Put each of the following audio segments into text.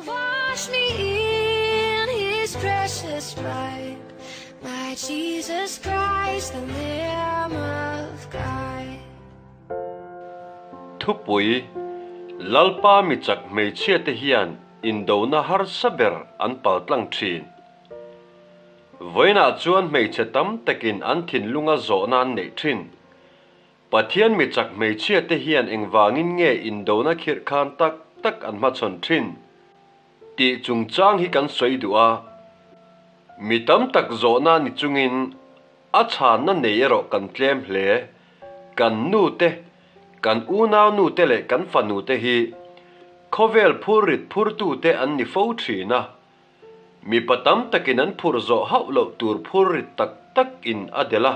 Wash me in his precious blood, my Jesus Christ, the Lamb of God. Thupui, Lalpa mi chak hmeichhiate hian indona harsa ber an paltlang thin. Vawiinah chuan hmeichhe tam takin an thinlunga zawhna an neih thin. Pathian mi chak hmeichhia te hian engvangin nge indona khirh khan tak tak an hmachhawn thin? Tih chungchang hi kan sawi duh a. Mi tam tak zawhna ni chungin a chhanna nei erawh kan tlem hle. Kan nu te, kan unau nu te leh kan fanu te hi khawvel phurrit phurtu te an ni fo thin a. Mipa tam takin an phurh zawh hauh loh tur phurrit tak tak in a delh a.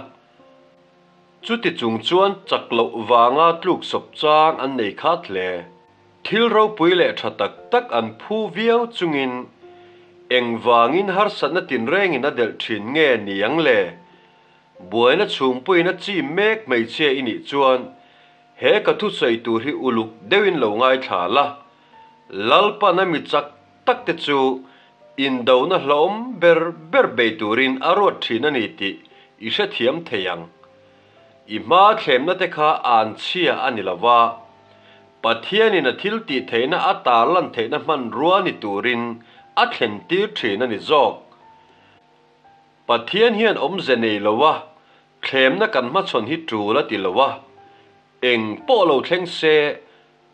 Chuti chung chuan chak loh vanga tluk sawp chang an nei khat hle. Thil ropui leh tha tak tak an phu viau chungin engvangin harsatna tinrengin a delh thin nge ni ang le? Buaina chhungpuiin a chim mek hmeichhia i nih chuan he ka thusawi tur hi uluk deuhin lo ngaithla la, Lalpan a mi chak tak te chu indona hlauhawm ber ber bei turin a ruat thin a ni tih i hrethiam thei ang. I hma thlemna te kha an chhia a ni lo va, Pathianin a thil tih theihna a tarlan theihna hmanrua ni turin a thlen tir thin a ni zawk. Pathian hian awmze nei lo a, thlemna kan hmachhawn hi tul a ti lo a, eng pawh lo thleng se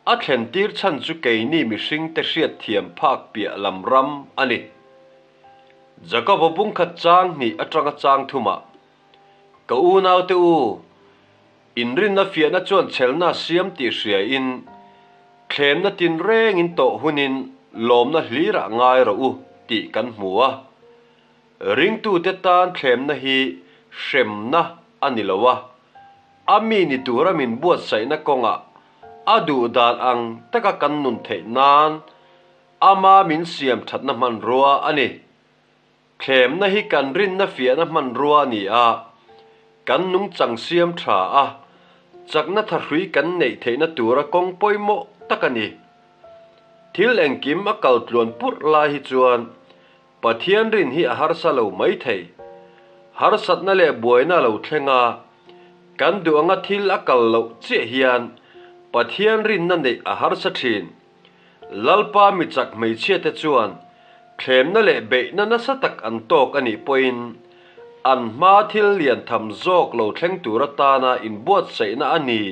A thlen tir chhan chu keini mihringte hriatthiam phak piah lam ram a ni. Jakob-a bungkhat chang hnih atanga chang thumah, Ka unaute u, inrinna fiahna chuan chhelna a siam tih hriain, thlemna tinrengin tawh hunin lawmna hlirah ngai rawh u tih kan hmu a. Ringtute tan thlemna hi hremna a ni lo a, A mi ni tura min buatsaihna kawngah a duh dan ang taka kan nun theih nan ama min siam thatna hmanrua a ni. Thlemna hi kan rinna fiahna hmanrua a ni a, kan nungchang siam tha a, chakna thahrui kan neih theihna tura kawng pawimawh tak a ni. Thil engkim a kal tluan purh lai hi chuan Pathian rin hi a harsa lo mai thei. Harsatna leh buaina lo thleng a, kan duh anga thil a kal loh chiah hian Pathian rinna neih a harsa thin. Lalpa mi chak hmeichhia te chuan thlemna leh beihna nasa tak an tawk a nih pawhin an hma thil lian tham zawk lo thleng tur atana inbuatsaihna a ni.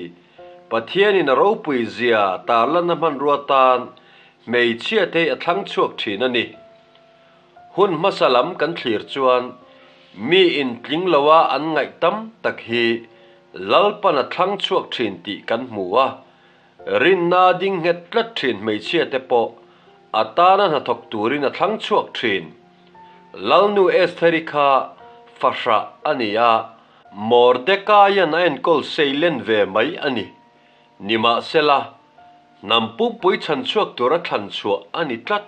Pathianin a ropui zia tarlanna hmanrua tan Hmeichhia te a thlang chhuak thin a ni. Hun hmasa lam kan thlir chuan mi intling loa an ngaih tam tak hi Lalpan a thlang chhuak thin tih kan hmu a. Rinna ding nghet tlat thin hmeichhia te pawh a tana hnathawk turin a thlang chhuak thin. Lalnu Estheri kha fahrah a ni a, Mordekaia'n a enkawl seilen ve mai a ni. Nimahsela, hnam pumpui chhan chhuak tura thlan chhuah a ni tlat.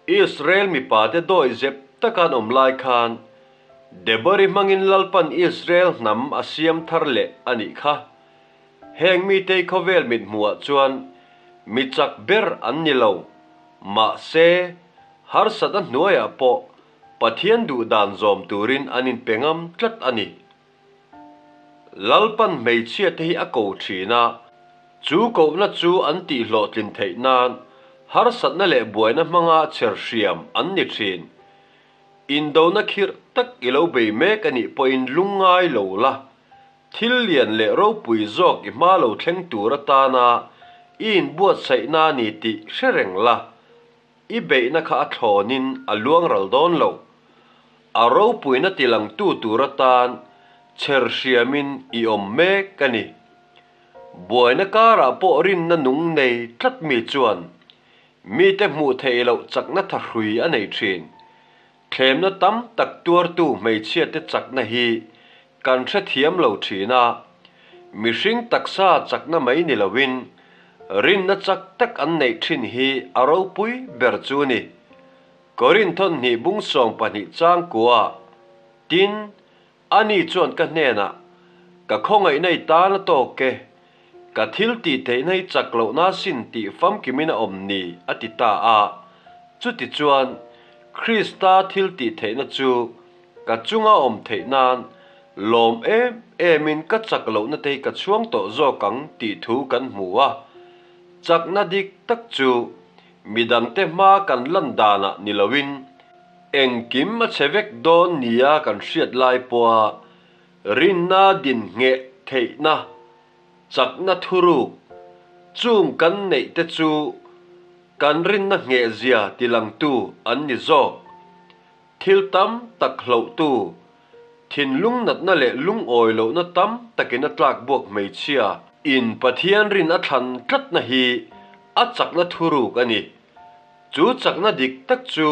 Israel mipate dawi zep taka an awm lai khan Debori hmangin Lalpan Israel hnam a siam thar leh a nih kha. Heng mitei khawvel mithmuhah chuan mi chak ber an ni lo. Mahse, harsatna hnuaiah pawh Pathian duh dan zawm turin an inpe ngam tlat a ni. Lalpan hmeichhia te hi a ko thin a, chu kohna chu an tihhlawhtlin theih nan harsatna leh buaina hmanga chher hriam an ni thin. Indona khirh tak i lo bei mek a nih pawhin lungngai lo la, thil lian leh ropui zawk i hma lo thleng tur atana i inbuatsaihna a ni tih hre reng la, I beihna kha a thlawnin a luang ral dawn lo. A ropuina tilangtu tur atan chher hriamin i awm mek a ni. Buaina karah pawh rinna nung nei tlat mi chuan mite hmuh theih loh chakna thahrui a nei thin. Thlemna tam tak tuartu hmeichhiate chakna hi kan hrethiam lo thin a, mihring taksa chakna mai ni loin rinna chak tak an neih thin hi a ropui ber chu ni. Korinthon hnih bung 12 changkua, Tin, ani chuan ka hnenah, Ka khawngaihna i tan a tawk e, ka thil tih theihna i chak lohna sin tih famkimin a awm ni, a ti ta a. Chutichuan, Krista thiltihtheihna chu ka chunga awm theih nan lawm em emin ka chak lohna te hi ka chhuang tawh zawk ang tih thu kan hmu a. Chakna dik tak chu midangte hma kan lan danah ni loin engkim a chhe vek dawn nia kan hriat lai pawha rinna din ngheh theihna chakna thuruk chung kan neih te chu kan rinna nghehzia tilangtu an ni zawk. Thil tam tak hlohtu, thinlung natna leh lungawi lohna tam takin a tlak buak hmeichhia in Pathian rin a thlan tlatna hi a chakna thuruk a ni. Chu chakna dik tak chu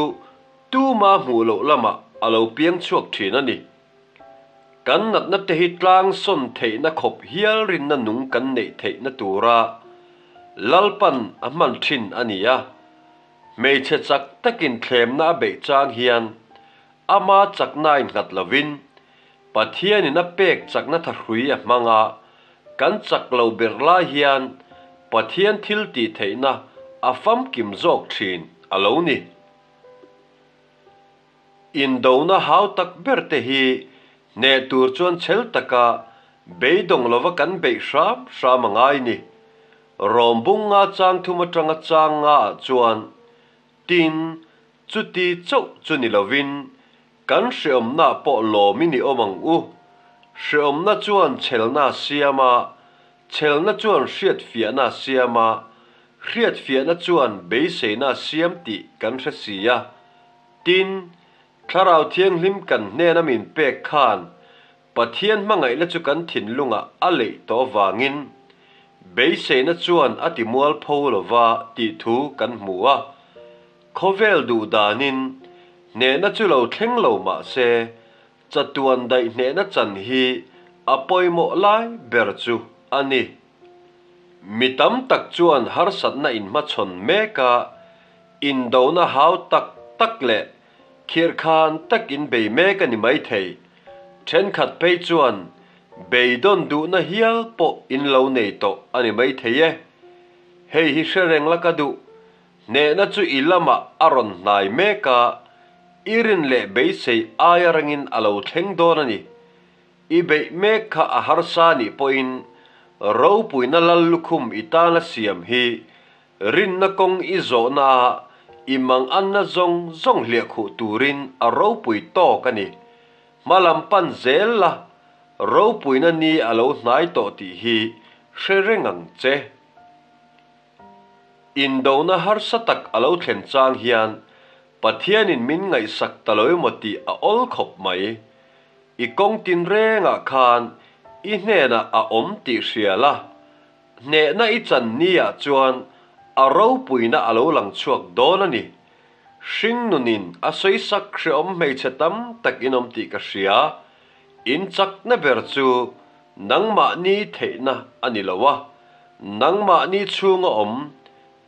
tuma hmuh loh lamah a lo piang chhuak thin a ni. Kan natna te hi tlang sawn theihna khawp hial rinna nung kan neih theihna tura Lalpan a hman thin a ni a. Hmeichhe chak takin thlemna a beih chang hian ama chakna a innghat lovin Pathianin a pek chakna thahrui a hmang a, kan chak lo ber lai hian Pathian thil tih theihna a famkim zawk thin a lo ni. Indona hau tak ber te hi hneh tur chuan chhel taka beidawng lova kan beih hram hram a ngai ni. Rawmbung nga chang thum atanga chang nga ah chuan tin chuti chauh chu ni lovin kan hreawmna pawh lawmin i awm ang u. Hreawmna chuan chhelna a siam a, chhelna chuan hriatfiahna a siam a, hriatfiahna chuan beiseina a siam tih kan hre si a. Tin, Thlarau Thianghlim kan hnena min pek khan Pathian hmangaihna chu kan thinlungah a leih tawh avangin beiseina chuan a ti mualpho lova tih thu kan hmu a. Khawvel duh danin hnehna chu lo thleng lo mah se, chatuan daih hnehna chan hi a pawimawh lai ber chu a ni. Mi tam tak chuan harsatna inhmachhawn mek a, indona hau tak tak leh khirhkhan tak in bei mek a ni maithei. Thenkhat phei chuan beidawn duhna hial pawh in lo nei tawh a ni maithei e. Hei hi hre reng la ka duh, hnehna chu i lamah a rawn hnai mek a, i rin leh beisei aia rangin a lo thleng dawn a ni. I beih mek kha a harsa nih pawhin ropuina lal lukhum i tana siam hi rinna kawng i zawhna ah i manganna zawng zawng hliahkhuh turin a ropui tawk a ni. Hma lam pan zel la, ropuina ni a lo hnai tawh tih hi hre reng ang che. Indona harsa tak a lo thlen chang hian Pathianin min ngaihsak ta lo emaw tih a awl khawp mai. I kawng tinrengah khan i hnenah a awm tih hria la, hnehna i chan niah chuan a ropuina a lo lang chhuak dawn a ni. Hringnunin a sawisak hreawm hmeichhe tam tak in awm tih ka hria. In chakna ber chu nangmahni theihna a ni lo a, nangmahni chhunga awm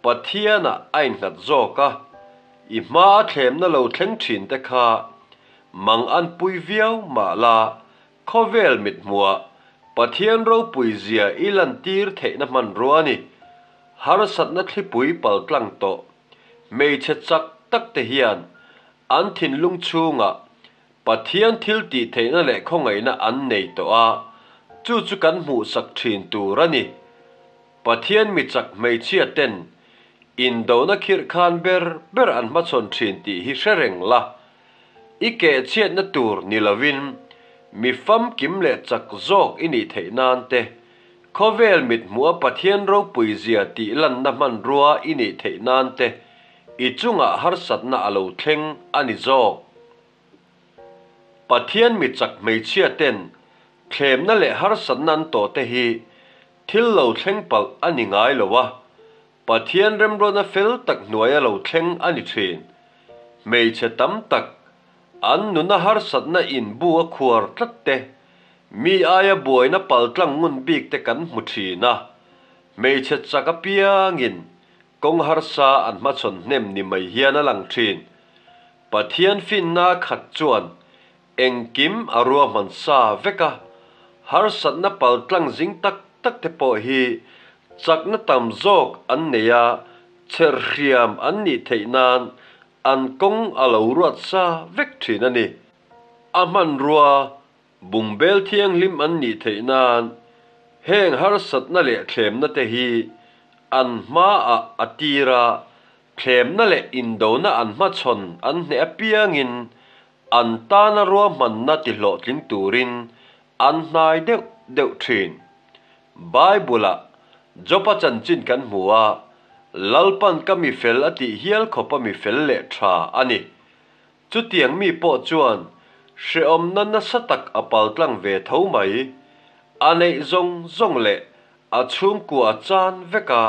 Pathianah a innghat zawk a, i hmaa thlemna lo thleng thin te kha mang an pui viau mah la, khawvel mithmuah Pathian ropui zia i lantir theihna hmanrua a ni. Harsatna thlipui paltlang tawh hmeichhe chak tak te hian an thinlung chhungah Pathian thil tih theihna leh khawngaihna an nei tawh a, chu chu kan hmuhsak thin tur a ni. Pathian mi chak hmeichhia ten indona khirh khan ber ber an hmachhawn thin tih hi hre reng la. I kehchhiatna tur ni lovin mi famkim leh chak zawk i nih theih nan te, khawvel mithmuha Pathian ropui zia tih lanna hmanrua i nih theih nan te i chungah harsatna a lo thleng a ni zawk. Pathian mi chak hmeichhia ten thlemna leh harsatna an tawh te hi Thil lo thleng palh a ni ngai lo a, Pathian remruatna fel tak hnuaia lo thleng a ni thin. Hmeichhe tam tak, an nuna harsatna in bu a khuar tlat te, mi aia buaina paltlang ngun bik te kan hmu thin a. Hmeichhe chak apiangin kawng harsa an hmachhawn hnem ni mai hian a lang thin. Pathian finna khat chuan Engkim a ruahman sa vek a, harsatna paltlang zing tak tak te pawh hi chakna tam zawk an nei a, chherhriam an nih theih nan an kawng a lo ruat sa vek thin a ni. A hmanrua bungbel thianghlim an nih theih nan heng harsatna leh thlemna te hi an hmaah a tir a, thlemna leh indona an hmachhawn an hneh apiangin an tana ruahmanna tihlawhtling turin an hnai deuh deuh thin. Bible-ah Job-a chanchin kan hmu a, Lalpan ka mi fel a tih hial khawpa mi fel leh tha a ni. Chutiang mi pawh chuan hrehawmna nasa tak a paltlang ve tho mai. A neih zawng zawng leh a chhungkua a chan vek a,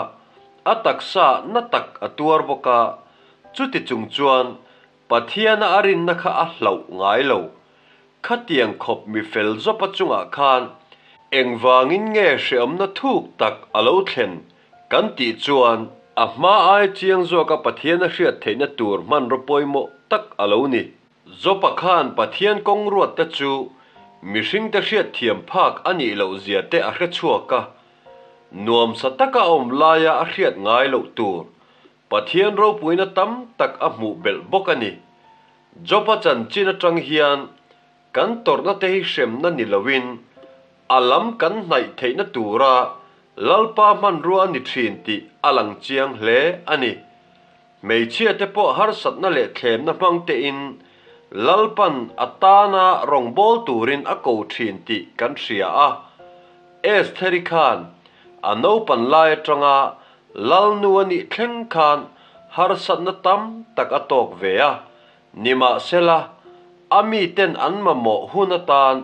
a taksa na tak a tuar bawk a, chuti chung chuan Pathiana a rinna kha a hlauh ngai lo. Khatiang khawp mi fel zawpa chungah khan engvangin nge hrehawmna thuk tak a lo thlen kan tih chuan a hma ai chiang zawka Pathian a hriat theihna tur hmanraw pawimawh tak a lo ni. Zawpa khan Pathian kawng ruatte chu mihringte hriat thiam phak a nih loh zia te a hre chhuak a, nuamsa taka a awm laia a hriat ngai loh tur Pathian ropuina tam tak a hmuh belh bawk a ni. Job-a chanchin atang hian kan tawrhna te hi hremna ni loin a lam kan hnaih theihna tura Lalpa hmanrua a ni thin tih a lang chiang hle a ni. Hmeichhia te pawh harsatna leh thlemna hmang tein Lalpan a tana rawngbâwl turin a ko thin tih kan hria a. Estheri khan a naupan lai atanga Lalnu a nih thleng khan harsatna tam tak a tawk ve a, nimahsela, a miten an mamawh hun atan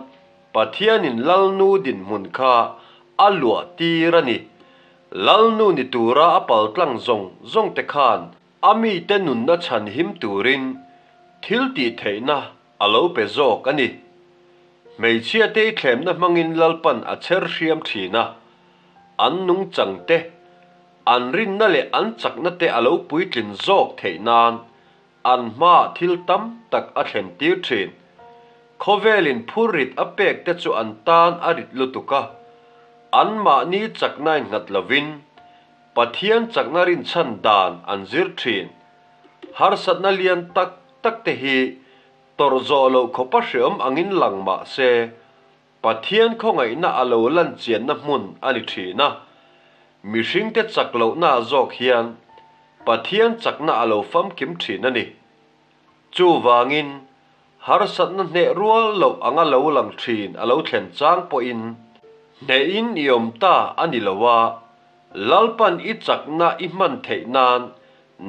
Pathianin Lalnu dinhmun kha a luah tir a ni. Lalnu ni tura a paltlang zawng zawng te khan a mite nunna chhanhim turin thil tih theihna a lo pe zawk a ni. Hmeichhiate i thlemna hmangin Lalpan a chher hriam thin a, an nungchang te, an rinna leh an chakna te a lo puitlin zawk theih nan an hmaah thil tam tak a thlen tir thin. Khawvelin phurrit a pek te chu an tan a rit lutuk a, anmahni chakna innghat lovin Pathian chakna rinchhan dan an zir thin. Harsatna lian tak tak te hi tawrh zawh loh khawpa hreawm angin lang mah se, Pathian khawngaihna a lo lan chianna hmun a ni thin a. Mihringte chak lohnaah zawk hian Pathian chakna a lo famkim thin a ni. Chuvangin, harsatna hneh rual loh anga lo lang thin a lo thlen chang pawhin, hnehin i awm ta a ni lo a, Lalpan i chakna i hman theih nan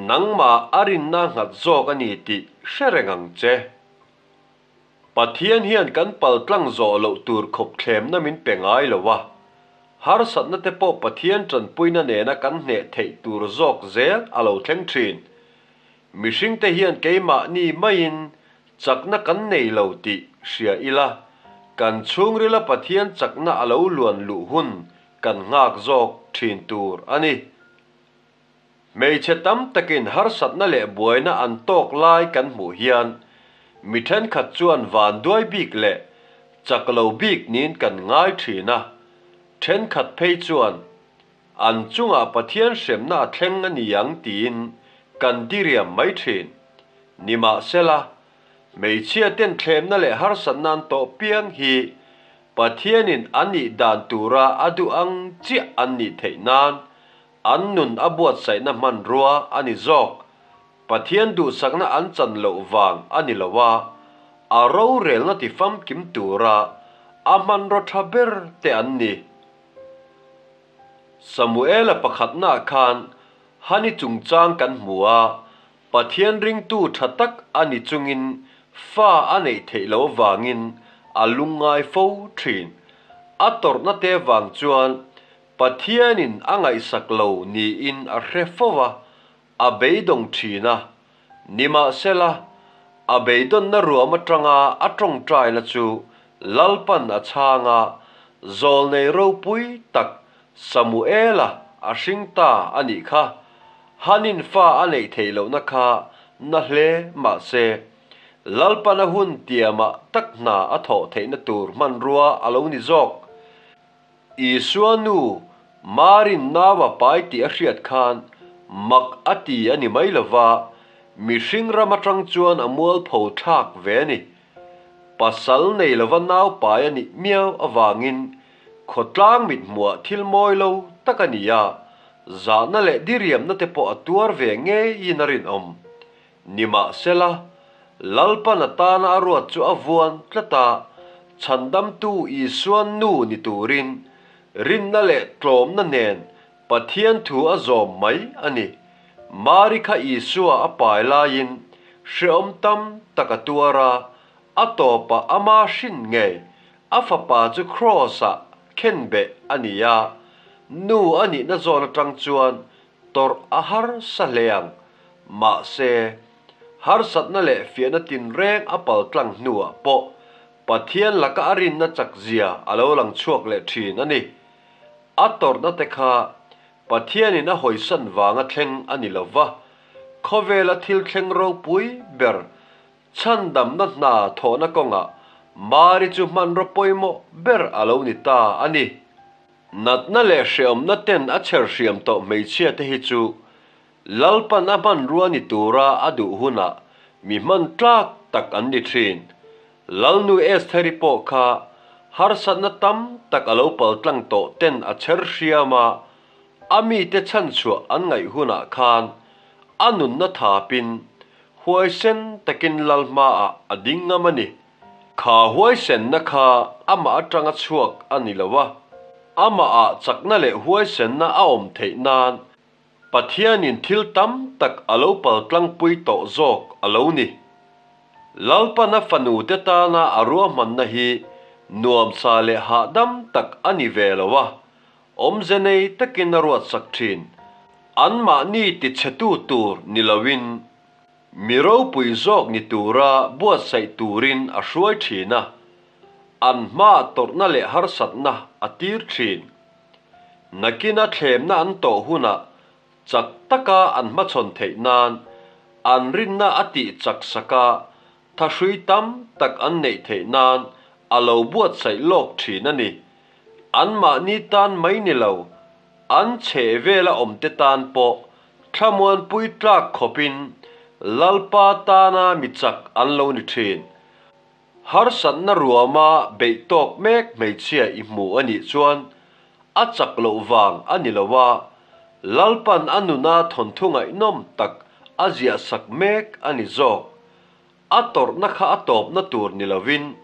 nangmah a rinna nghat zawk a ni tih hre reng ang che. Pathian hian kan paltlang zawh loh tur khawp thlemna min pe ngai lo a, harsatna te pawh Pathian tanpuina nena kan hneh theih tur zawk zel a lo thleng thin. Mihringte hian keimahni maiin chakna kan nei lo tih hria ila, kan chhungrila Pathian chakna a lo luan luh hun kan nghak zawk thin tur a ni. Hmeichhe tam takin harsatna leh buaina an tawk lai kan hmuh hian mi thenkhat chuan vanduai bik leh chak lo bik niin kan ngai thin a, thenkhat phei chuan an chungah Pathian hremna a thleng a ni ang tiin kan diriam mai thin. Nimahsela, hmeichhia ten thlemna leh harsatna an tawh piang hi Pathianin a nih dan tura a duh ang chiah an nih theih nan An nun a buatsaihna hmanrua a ni zawk. Pathian duhsakna an chan loh vang a ni lo a, a rorelna ti famkim tura a hmanraw tha ber te an ni. Samuela pakhatnaah khan Hani chungchang kan hmu a, Pathian ringtu tha tak a ni chungin fa a neih theih loh avangin a lungngai fo thin. A tawrhna te vang chuan Pathianin a ngaihsak lo niin a hre fo a, a beidawng thin a. Nimahsela, a beidawnna ruam atanga a tawngtaina chu Lalpan a chhang a, zawlnei ropui tak Samuela a hring ta a nih kha. Hanin fa a neih theih lohna kha na hle mah se, Lalpan a hun tiamah tak hna a thawh theihna tur hmanrua a lo ni zawk. Isua nu Marin nau a pai tih a hriat khan mak a ti a ni mai lo va, Mihring ram atang chuan a mualpho thlak ve a ni. Pasal nei lova naupai a nih miau avangin khawtlang mithmuah thil mawi lo tak a ni a, zahna leh diriamna te pawh a tuar ve ngeiin a rinawm. Nimahsela, Lalpan atana a ruat chu a vuan tlat a, Chhandamtu Isua nu ni turin rinna leh tlawmna nen Pathian thu a zawm mai a ni. Mari kha Isua a pai laiin hrehawm tam tak a tuar a, a tawpah ama hrin ngei a fapa chu Kraws-ah khenbeh a ni a, nu a nihna zawn atang chuan tawrh a harsa hle ang. Mahse, harsatna leh fiahna tinreng a paltlang hnuah pawh Pathian laka a rinna chakzia a lo lang chhuak leh thin a ni. A tawrhna te kha Pathianin a hawisan vanga thleng a ni lo va, khawvela thil thleng ropui ber chhandamna hna thawhna kawngah Mari chu hmanraw pawimawh ber a lo ni ta a ni. Natna leh hrehawmna ten a chher hriam tawh hmeichhia te hi chu Lalpan a hmanrua ni tura a duh hunah mi hman tlak tak an ni thin. Lalnu Estheri pawh kha harsatna tam tak a lo paltlang tawh ten a chher hriam a, a mite chhanchhuah an ngaih hunah khan a nunna thapin huaisen takin Lal hmaah a ding ngam a ni. Kha huaisenna kha amah atanga chhuak a ni lo a, amahah chakna leh huaisenna a awm theih nan Pathianin thil tam tak a lo paltlangpui tawh zawk a lo ni. Lalpana fanute tana a ruahmanna hi nuamsa leh hahdam tak a ni ve lo a, awmze nei takin a ruatsak thin. Anmahni tichhetu tur ni loin mi ropui zawk ni tura buatsaih turin a hruai thin a, an hmaah tawrhna leh harsatna a tir thin. Nakina thlemna an tawh hunah chak taka an hmachhawn theih nan an rinna a tih chak sak a, thahrui tam tak an neih theih nan a lo buatsaih lawk thin a ni. Anmahni tan mai ni lo, an chheh vela awmte tan pawh thlamuanpui tlak khawpin Lalpa tana mi chak an lo ni thin. Harsatna ruama beih tawk mek hmeichhia i hmu a nih chuan a chak loh vang a ni lo a, Lalpan a nuna thawnthu ngaihnawm tak a ziahsak mek a ni zawk. A tawrhna kha a tawpna tur ni lovin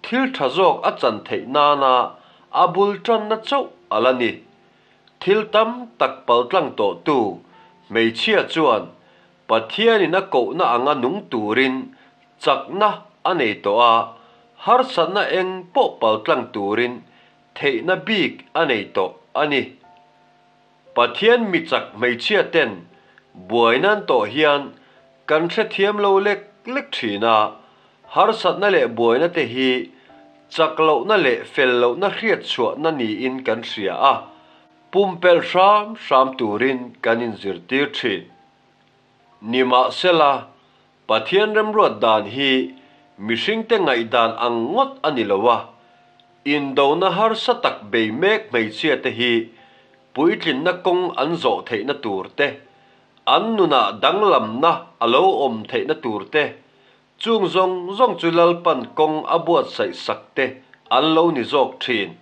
thil tha zawk a chan theih nana a bul tanna chauh a la ni. Thil tam tak paltlang tawhtu hmeichhia chuan Pathianin a kohna anga nung turin chakna a nei tawh a, harsatna eng pawh paltlang turin theihna bik a nei tawh a ni. Pathian mi chak hmeichhia ten buaina an tawh hian kan hrethiam lo lek lek thin a, harsatna leh buaina te hi chak lohna leh fel lohna hriatchhuahna niin kan hria a, pumpelh hram hram turin kan inzirtir thin. Nimahsela, Pathian remruat dan hi mihringte ngaihdan ang ngawt a ni lo a, indona harsa tak bei mek hmeichhiate hi puitlinna kawng an zawh theihna tur te, an nunah danglamna a lo awm theihna tur te, chung zawng zawng chu Lalpan kawng a buatsaih sak te an lo ni zawk thin.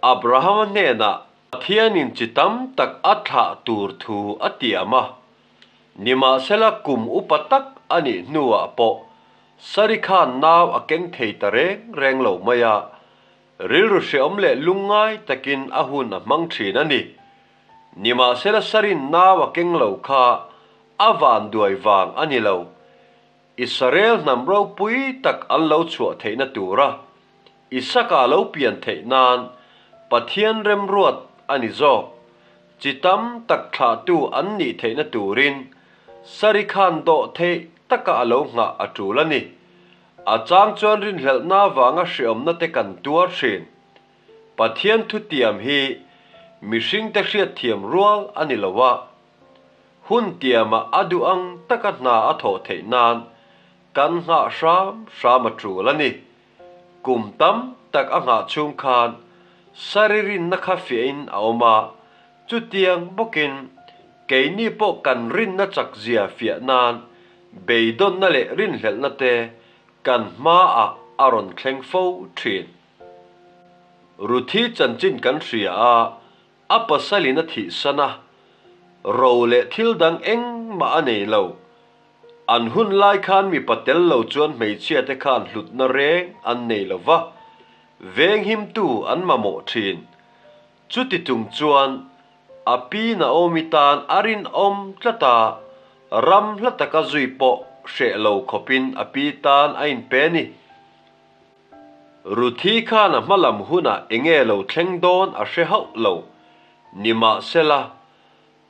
Abrahama hnenah Pathianin chi tam tak a thlah tur thu a tiam a. Nimahsela kum upa tak a nih hnuah pawh Sari khan nau a keng thei ta reng reng lo mai a, rilru hreawm leh lungngai takin a hun a hmang thin a ni. Nimahsela Sarin nau a keng lo kha a vanduai vang a ni lo. Israel hnam ropui tak an lo chhuah theihna tura Isaka lo pian theih nan Pathian remruat a ni zawk. Chi tam tak thlahtu an nih theihna turin Sari khan dawh theih taka a lo nghah a tul a ni. A chang chuan rinhlelhna vanga hreawmna te kan tuar thin. Pathian thutiam hi mihringte hriatthiam rual a ni lo a. Hun tiamah a duh ang taka hna a thawh theih nan kan nghah hram hram a tul a ni. Kum tam tak a nghah chhung khan Sari rinna kha fiahin a awm a, chutiang bawkin Keini pawh kan rinna chakzia fiah nan beidawnna leh rinhlelhna te kan hmaah a rawn thleng fo thin. Ruthi chanchin kan hria a, a pasalin a thihsan a, ro leh thil dang engmah a nei lo. An hun lai khan mipa tel lo chuan hmeichhia te khan hlutna reng an nei lo va, venghimtu an mamawh thin. Chuti chung chuan a pi Naomi tan a rinawm tlat a, ram hla taka zui pawh hreh lo khawpin a pi tan a inpe a ni. Ruthi khan a hmalam hunah enge lo thleng dawn a hre hauh lo. Nimahsela,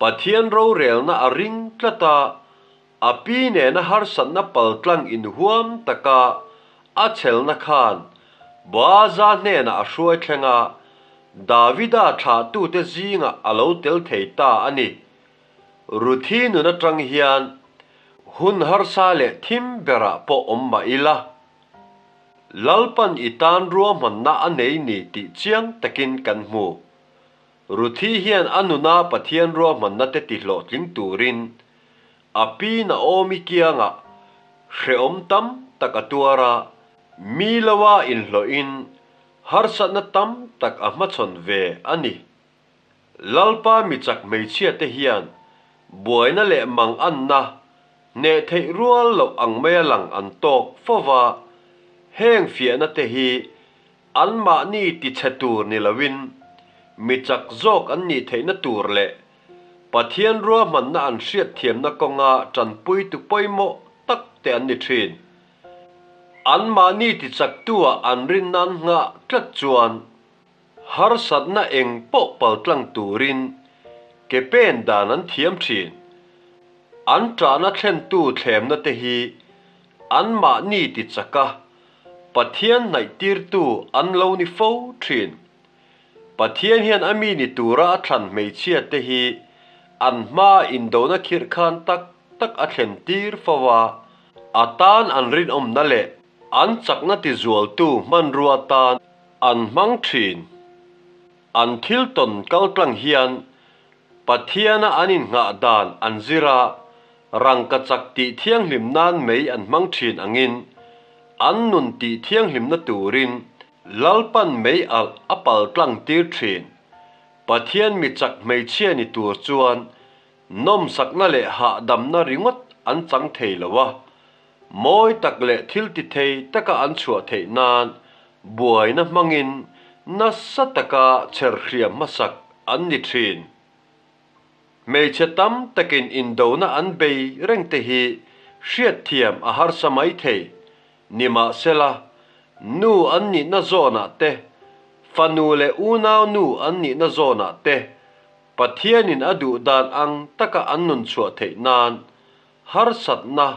Pathian rorelna a ring tlat a, a pi nena harsatna paltlang inhuam taka a chhelna khan Boaza hnenah a hruai thleng a, Davida thlahtute zingah a lo tel thei ta a ni. Ruthi nun atang hian hun harsa leh thim berah pawh awm mah ila, Lalpan i tan ruahmanna a nei ni tih chiang takin kan hmu. Ruthi hian a nuna Pathian ruahmanna te tihlawhtling turin a pi Naomi kiangah hrehawm tam tak a tuar a, mi loa inhlawhin harsatna tam tak a hmachhawn ve a ni. Lalpa mi chak hmeichhia te hian buaina leh manganna hneh theih rual loh ang maia lang an tawk fo va, heng fiahna te hi Anmahni tichhe tur ni loin mi chak zawk an nih theihna tur leh Pathian ruahmanna an hriatthiamna kawnga tanpuitu pawimawh tak te an ni thin. Anmahni tichaktua an rinna an nghah tlat chuan harsatna eng pawh paltlang turin ke pen dan an thiam thin. An ṭahna thlentu thlemna te hi anmahni tichaka Pathian hnaihtirtu an lo ni fo thin. Pathian hian a mi ni tura a thlan hmeichhia te hi an hmaa indona khirh khan tak tak a thlen tir fo a, a tan an rinawmna leh an chakna tizualtu hmanrua tan an hmang thin. An thil tawn kaltlang hian Pathiana an innghah dan an zir a, rangkachak tih thianghlim nan mei an hmang thin angin, an nun tih thianghlimna turin Lalpan mei alh a pal tlang tir thin. Pathian mi chak hmeichhia ni tur chuan nawmsakna leh hahdamna ringawt an chang thei lo a, mawi tak leh thil ti thei taka an chhuah theih nan buaina hmangin nasa taka chherhriam hmasak an ni thin. Hmeichhe tam takin indona an bei reng te hi hriatthiam a harsa mai thei. Nimahsela, nu an nihna zawnah te, fanu leh unau nu an nihna zawnah te Pathianin a duh dan ang taka an nun chhuah theih nan harsatna,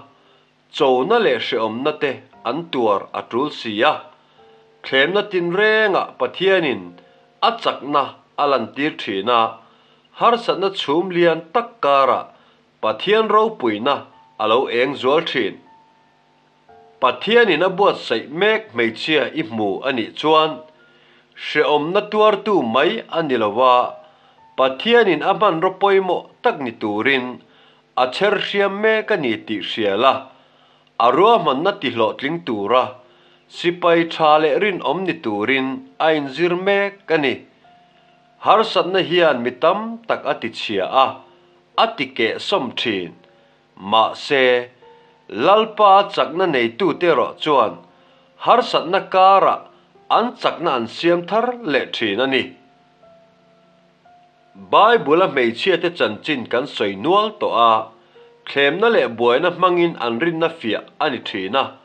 chona leh hreawmna te an tuar a tul si a. Thlemna tinrengah Pathianin a chakna a lantir thin a, harsatna chhum lian tak karah Pathian ropuina a lo eng zual thin. Pathianin a buatsaih mek hmeichhia i hmu a nih chuan hrehawmna tuartu mai a ni lo a, Pathianin a hmanraw pawimawh tak ni turin a chher hriam mek a ni tih hria la, a ruahmanna tihlawhtling tura sipai tha leh rinawm ni turin a inzir mek a ni. Harsatna hian mi tam tak a tichhia a, a tikehsawm thin. Mahse, Lalpa chakna neitute erawh chuan harsatna karah an chakna an siam thar leh thin a ni. Bible-a hmeichhiate chanchin kan sawi nual tawh a, thlemna leh buaina hmangin an rinna fiah a ni thin a.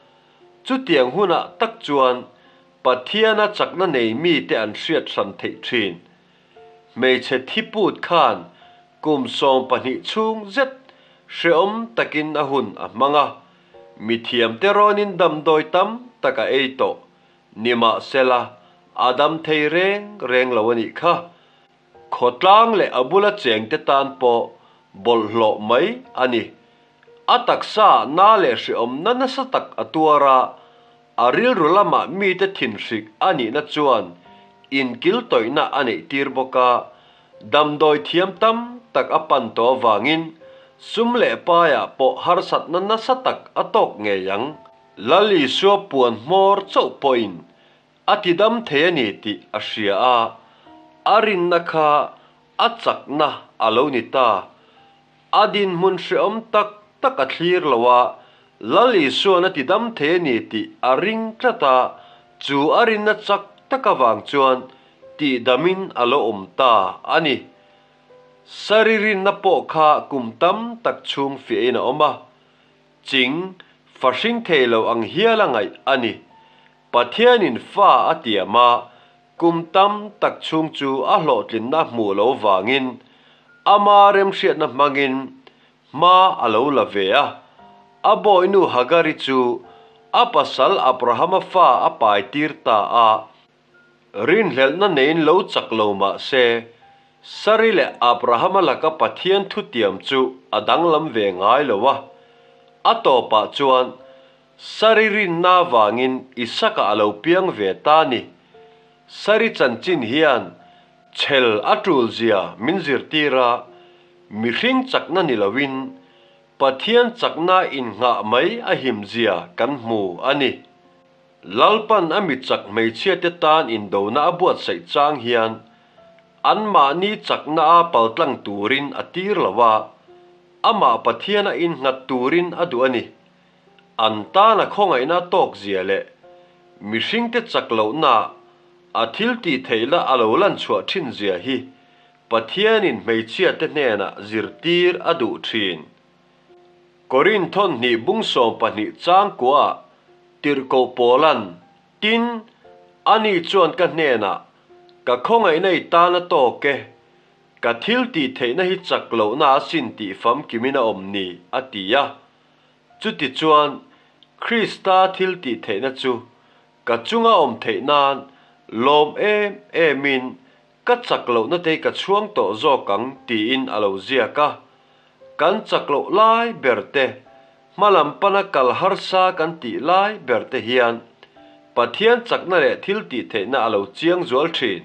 Chutiang hunah tak chuan Pathiana chakna nei mite an hriat hran theih thin. Hmeichhe thiput khan kum 12 chhung zet hrehawm takin a hun a hmang a, mithiamte rawnin damdawi tam tak a ei tawh. Nimahsela, a dam thei reng reng lo a nih kha. Khawtlang leh a bula chengte tan pawh bawlhhlawh mai a ni. A taksa na leh hrehawmna nasa tak a tuar a, A rilru lamah mite thinhrik a nihna chuan inkiltawihna a neih tir bawk a. Damdawi thiam tam tak a pan tawh avangin sum leh paiah pawh harsatna nasa tak a tawk ngei ang. Lal Isua puan hmawr chauh pawhin a tidam thei a ni tih a hria a, a rinna kha a chakna a lo ni ta. A dinhmun hrehawm tak tak a thlir lo a, Lal Isuan a tidam thei a ni tih a ring tlat a, chu a rinna chak tak avang chuan tihdamin a lo awm ta a ni. Sari rinna pawh kha kum tam tak chhung fiahin a awm a, ching fa hring thei lo ang hial a ngaih a ni. Pathianin fa a tiam a, Kum tam tak chhung chu a hlawhtlinna hmuh lo vangin ama remhriatna hmangin hma a lo la ve a. A bawihnu Hagari chu a pasal Abrahama fa a paitir ta a. Rinhlelhna neiin lo chak lo mah se, Sari leh Abrahama laka Pathian thutiam chu a danglam ve ngai lo a. A tawpah chuan Sari rinna vangin Isaka a lo piang ve ta ni. Sari chanchin hian chhel a tul zia min zirtir a, mihring chakna ni loin Pathian chakna innghah mai a him zia kan hmu a ni. Lalpan a mi chak hmeichhiate tan indona a buatsaih chang hian anmahni chakna a paltlang turin a tir lo a, amah Pathian a innghat turin a duh a ni. An tana khawngaihna tawk zia leh mihringte chak lohna a thil tih theihna a lo lan chhuah thin zia hi Pathianin hmeichhiate hnenah zirtir a duh thin. Korinth thawnhnih bung 12 changkuaah tirhkoh Paula'n, Tin, ani chuan ka hnenah, Ka khawngaihna i tana tawk e, ka thil tih theihna hi chak lohna asin tih famkimin a awm ni, a ti a. Chutichuan, Krista thil tih theihna chu ka chunga awm theih nan lawm em emin ka chak lohna te hi ka chhuang tawh zawk ang tiin a lo ziak a. Kan chak loh lai ber te, hmalam pana kal harsa kan tih lai ber te hian Pathian chakna leh thil tih theihna a lo chiang zual thin.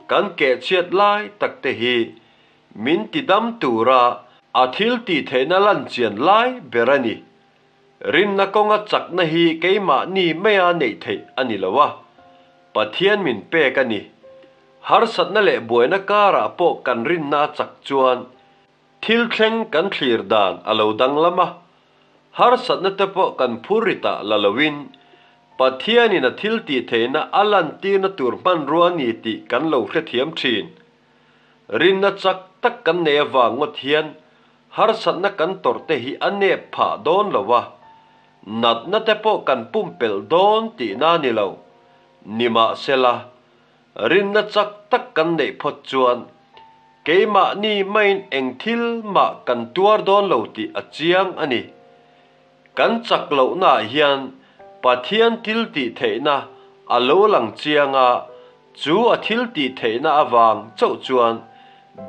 Kan kehchhiat lai tak te hi Min ti dam tura a thil tih theihna lan chian lai ber a ni. Rinna kawnga chakna hi keimahni maia neih theih a ni lo a, Pathian min pek a ni. Harsatna leh buaina karah pawh kan rinna a chak chuan thil thleng kan thlir dan a lo danglam a, harsatna te pawh kan phur ritah la loin Pathianin a thil tih theihna a lantirna tur hmanrua a ni tih kan lo hrethiam thin. Rinna chak tak kan nei avang ngawt hian harsatna kan tawrh te hi a nep phah dawn lo a, natna te pawh kan pumpelh dawn tihna a ni lo. Nimahsela, rinna chak tak kan neih phawt chuan keimahni maiin eng thil mah kan tuar dawn lo tih a chiang a ni. Kan chak lohnaah hian Pathian thil tih theihna a lo lang chiang a, Chu a thil tih theihna avang chauh chuan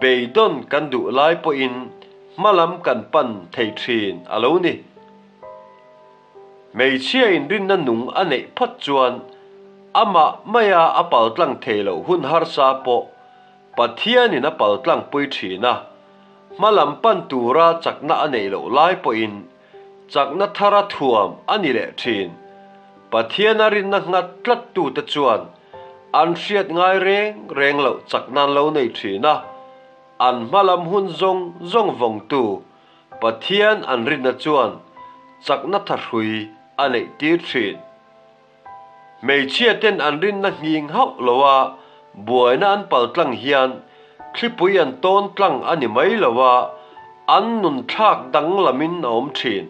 beidawn kan duh lai pawhin hmalam kan pan thei thin a lo ni. Hmeichhia inrinna nung a neih phawt chuan amah maia a paltlang thei loh hun harsa pawh Pathianin a paltlang pui thin a, hmalam pan tura chakna a neih loh lai pawhin Chakna thara thuam a ni leh thin. Pathiana rinna nghat tlattute chuan an hriat ngai reng reng loh chakna an lo nei thin a, an hmalam hun zawng zawng vawngtu Pathian an rinna chuan chakna thahrui a neih tir thin. Hmeichhia ten an rinna nghing hauh lo a, buaina an pal tlang hian thlipui an tawn tlang a ni mai lo a, an nun thlak danglamin a awm thin.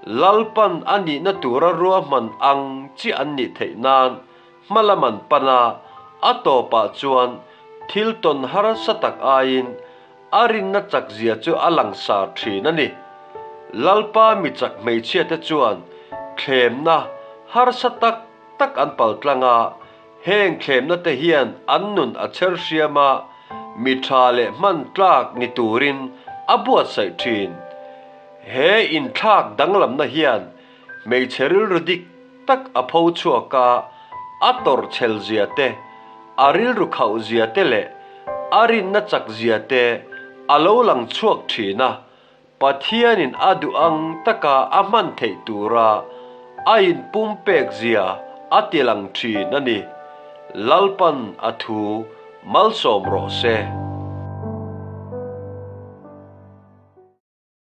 Lalpan a nihna tura ruahman ang chiah an nih theih nan hmalam an pan a, a tawpah chuan thil tawn harsa tak aiin A rinna chakzia chu a langsar thin a ni. Lalpa mi chak hmeichhiate chuan thlemna harsa tak tak an paltlang a, heng thlemna te hian an nun a chher hriam a, mi tha leh hman tlak ni turin a buatsaih thin. He inthlak danglamna hian Hmeichhe rilru dik tak a pho chhuak a, a tawrh chhel zia te, a rilru khauh zia te leh a rinna chak zia te a lo lang chhuak thin a, Pathianin a duh ang taka a hman theih tura a inpumpek zia a ti lang thin a ni. Lalpan a thu malsawm rawh se.